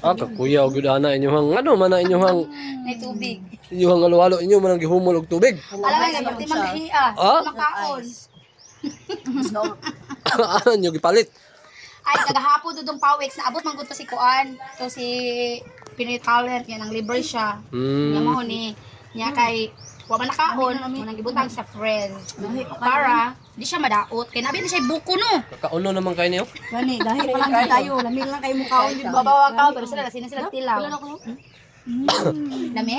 Ah, kakuyaw gyud ana inyuhang ano man na inyuhang May tubig. inyuhang halo-halo inyo man ang gihumol og tubig. Alam mo, nga, pati manghiya. Ah? Makaon. Ano inyo gipalit? Ay, kagahapon dudong pawix, naabot man gud to si Kuan. To si Pinoy Talent, yan ang libre siya. Niya mo ni niya kay wa man nakaon, mo nang gibutang sa friends. Para di siya madaot. Kay nabi ni siya buko no. Kakauno naman kayo niyo. Gani, dahil pa lang tayo. Lami lang kayo mukhaon din ba? Babawa ka pero sila sino sila tilaw. Lami?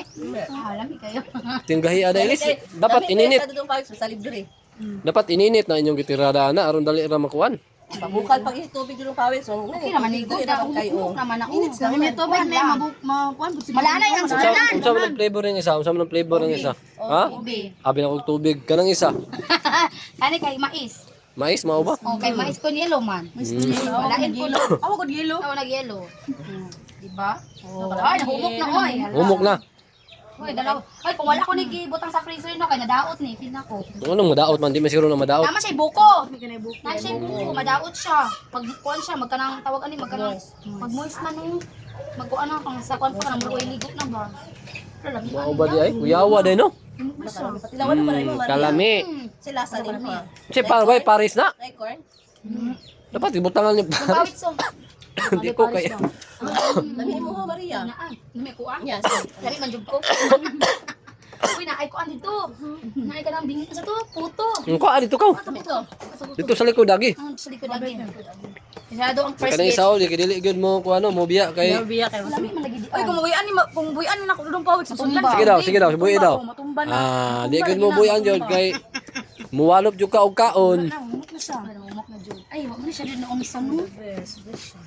Ah, lami kayo. Tinggahi ada ilis. Dapat ininit. Sa dudong pawis sa libre. Dapat ininit na inyong gitirada ana aron dali ra makuan. Pabukal pag tubig dudong pawis. Okay naman ni good na kayo. humok naman na. Minutes lang. May tubig may mabuk makuan. Malanay ang Unsa sulanan. unsa man ang flavor ng isa? Unsa man ang flavor ng isa? Ha? Ube. Abi na kog tubig kanang isa. Kani kay mais. Mais mao ba? Oh, kay mais ko yellow man. Malain ko no. Awa gud yelo. Ako nag-yellow. Diba? Oh. Ay, nahumok na oy. Hala. Humok na. Uy, dalaw. Ay, kung wala ko nagibutang sa freezer no, kay nadaot ni, feel na ko. Anong madaot man di man siguro na madaot. Tama siya buko. Tama siya buko, madaot siya. Pag kuan siya, magkanang tawag ani, magkanang pag moist man no. Magkuan na kang sa kuan pa kanang murag ligo na ba. Pero lami Mao ba di ay? Kuyawa day no. Patilawan mo na mo Kalami. Sila sa din ha. Kasi pa way Paris na. Ay corn. Dapat ibutangan niyo Paris. Pawit so. Hindi ko kaya. Lami mo ha Maria. Na ay, nami ko ah. Yes. Lami man jud ko. Uy, naay ko dito. Naay ka nang bingit sa to, puto. Ang kuha dito ka. Puto. Dito sa likod agi. Ang sa likod lagi. Masyado ang first Kanang gate. isa oh, di kay dili gyud mo kuha no, mo biya kay. Biya kayo. Lami man lagi di. Oy, kung buyan ni kung buyan na ako dudong pawis. Matumba. Sige daw, buhi daw. Matumba na. Ah, di gyud mo buyan jud kay muwalop jud ka og kaon. Na, humok na siya. Humok na jud. Ay, wa man siya jud na unsa no.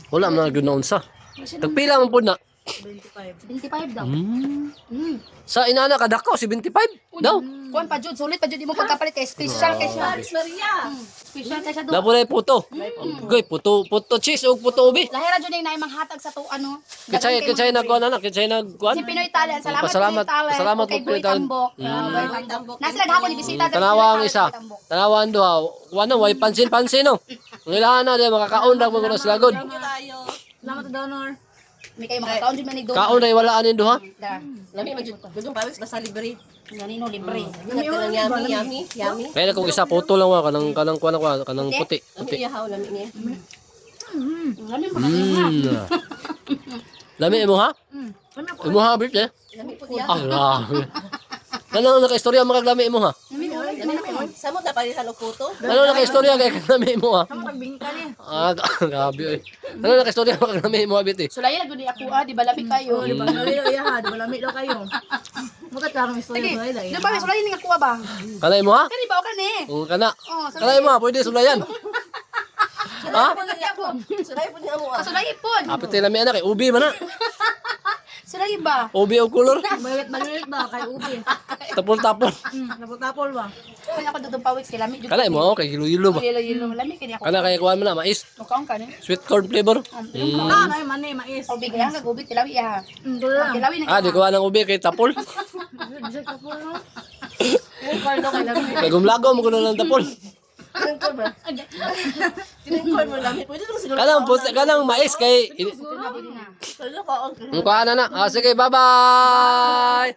Wala man na gyud na unsa. Tagpila man pud na. 75 daw. Sa inana kadako 75 daw. Kuan pa jud, sulit pa jud imo pagkapalit kay special kay siya. Paris Maria. Special kay siya do. Napo na puto. Gay puto, puto cheese og puto ubi. Lahira jud yung naay manghatag sa to ano. Kitsay kitsay na kuan ana, kitsay na kuan. Si Pinoy Talent. Salamat Pasalamat- Pinoy Talent. pasalamat Okay, po, Pinoy Boy Talent. Tambok. Boy Tambok. Nasa naghapon ni bisita. Tanawa ang isa. Tanawa ang duha. Kuan na way pansin-pansin no. Ang ilahan na di makakaon ra mo kuno sa lagod. Thank you tayo. Salamat sa donor. May kayo makakaon jud man ni do. Kaon ra wala anin duha. Da. Lami man jud. Dudong pawis basta libre. Ganino libre. Lami yummy yummy yummy. Kaya na kung isa puto lang wa kanang kanang kuan ako kanang puti, Lami puti. iyahaw lami niya. Lami pa kayo ha. Lami mo ha? Imo ha, Bert eh? Lami po niya. Ah, grabe. Ano naka-istorya makaglami mo ha? Samot na palitan og puto. Ano naka-istorya kay kaglami mo ha? Tama tagbingka ni. Ah, grabe oy. Ano naka-istorya makaglami mo ha, Bert eh? Sulayan gud ni ako ah, di ba lami kayo. Di ba lami daw iya ha, di ba lami daw kayo. Mukat karong istorya Sige. sa ila. Doon pa sulayan ni ako ah, ba? Kanay mo ha? Kani ba o kani? Oo, kana. Oh, Kanay mo ha, pwede sulayan. Ha? Sulay po niya mo ah. Sulay pod. Apit lami anak kay ubi man na. Sulay ba? Ubi og color. Malulit malulit ba kay ubi. Tapol-tapol. Napotapol ba? Kaya ako dudong pawik kay lami jud. Kanay mo kay hilo-hilo ba? Yelo yelo lami kini ako. Kana kay kuan mo na mais. Mukaon ka ni. Sweet corn flavor. Ah, nay mani mais. Ubi kaya nga ubi tilawi ya. Tulo lang. Tilawi na. Ah, di kuha ng ubi kay tapol. Bisag tapol no. Corn do kay lami. Kay gumlagom ko na lang tapol. Tinang corn ba? Tinang corn mo lami. Pwede lang siguro. Kanang puti, kanang mais kay Siguro kaon. Ang kuha na na. Ah, sige, bye-bye.